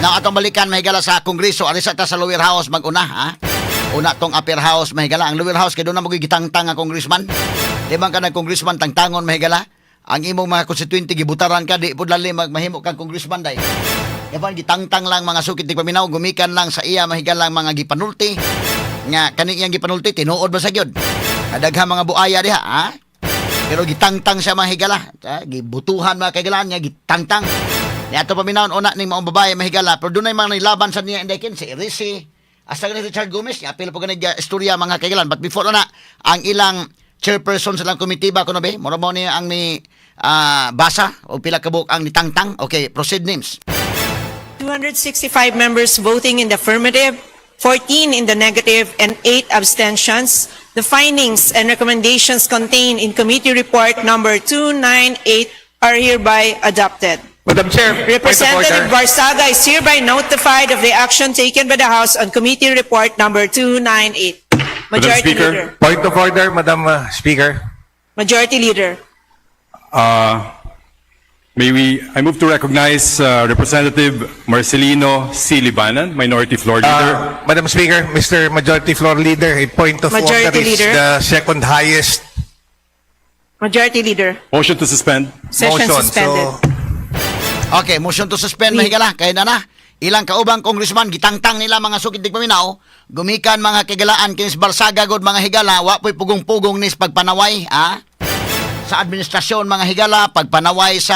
Now, atong balikan, mahigala, sa Kongreso. Arisa ta sa lower house maguna, ha? Una tong upper house, mahigala. Ang lower house kay doon na magigitangtang ang congressman. Di ba ka nag-congressman tangtangon, mahigala? Ang imong mga constituente gibutaran ka, di pud lali magmahimo kang congressman day. Yapan gitangtang lang, mga sukit di paminaw, gumikan lang sa iya, mahigala, mga gipanulti. Nga kani iyang gipanulti tinuod ba sa gyud? Daghan mga buaya diha, ha? Pero gitangtang siya, mga higala. Ha? Gibutuhan, mga kaigalaan niya, gitangtang. Ni ato paminawon una ning maong babae, mahigala. Pero dunay mga nilaban sa niya inday si Risi. Asa gani Richard Gomez, niya apil po gani istorya, mga kaigalan. But before na ang ilang chairperson sa ilang committee ba kuno be? Mura mo niya ang ni basa o pila ka buok ang nitangtang. Okay, proceed names. 265 members voting in the affirmative, 14 in the negative, and 8 abstentions. The findings and recommendations contained in Committee Report Number 298 are hereby adopted. Madam Chair, point of Representative order. Barsaga is hereby notified of the action taken by the House on Committee Report Number 298. Madam Majority Speaker. Leader. Point of order, Madam Speaker. Majority Leader. I move to recognize Representative Marcelino C. Libanan, Minority Floor Leader. Madam Speaker, Mr. Majority Floor Leader, a point of Majority order is Leader. the second highest Majority Leader. Motion to suspend. Session motion. suspended. So, Okay, motion to suspend, mahigala. Kaya na na. Ilang kaubang congressman, gitangtang nila, mga sukit di paminaw. Gumikan, mga kigalaan, kinis Barsaga god, mga higala, wa po'y pugong-pugong nis pagpanaway, ha? Sa administrasyon, mga higala, pagpanaway sa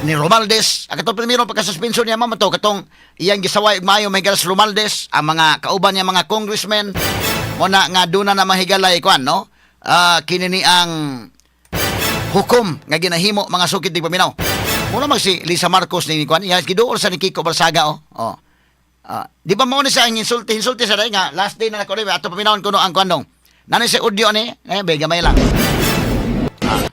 ni Romaldes. Ang katong primero pagkasuspenso niya mama to, katong iyang gisaway maayo, mahigala, sa Romaldes, ang mga kauban niya mga congressmen, mo na nga duna na mahigala ikuan, no? Ah, kini ni ang hukom nga ginahimo, mga sukit di paminaw. Muna mag si Lisa Marcos ni Kwan, ya giduol sa ni Kiko Barsaga oh. Oh. Ah, di ba mo ni siya ang insulti insulti sa day nga last day na nako ato paminawon kuno ang kwan dong. Nani sa audio ni, eh be gamay lang. Ah.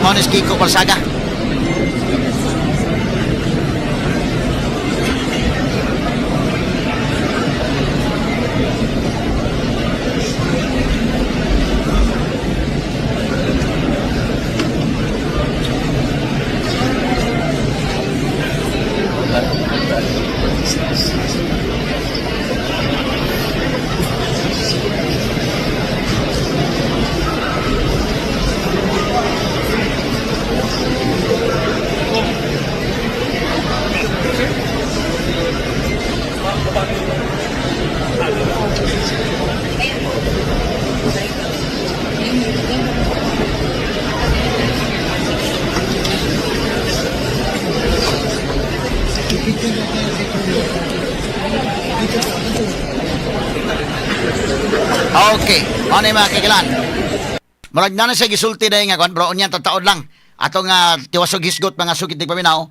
Mo ni si Kiko Barsaga. Okay, ano yung mga kagilan? Murag na na siya gisulti na nga kwan, bro, unya tataod lang. Ato nga tiwasog hisgot, mga sukit di paminaw.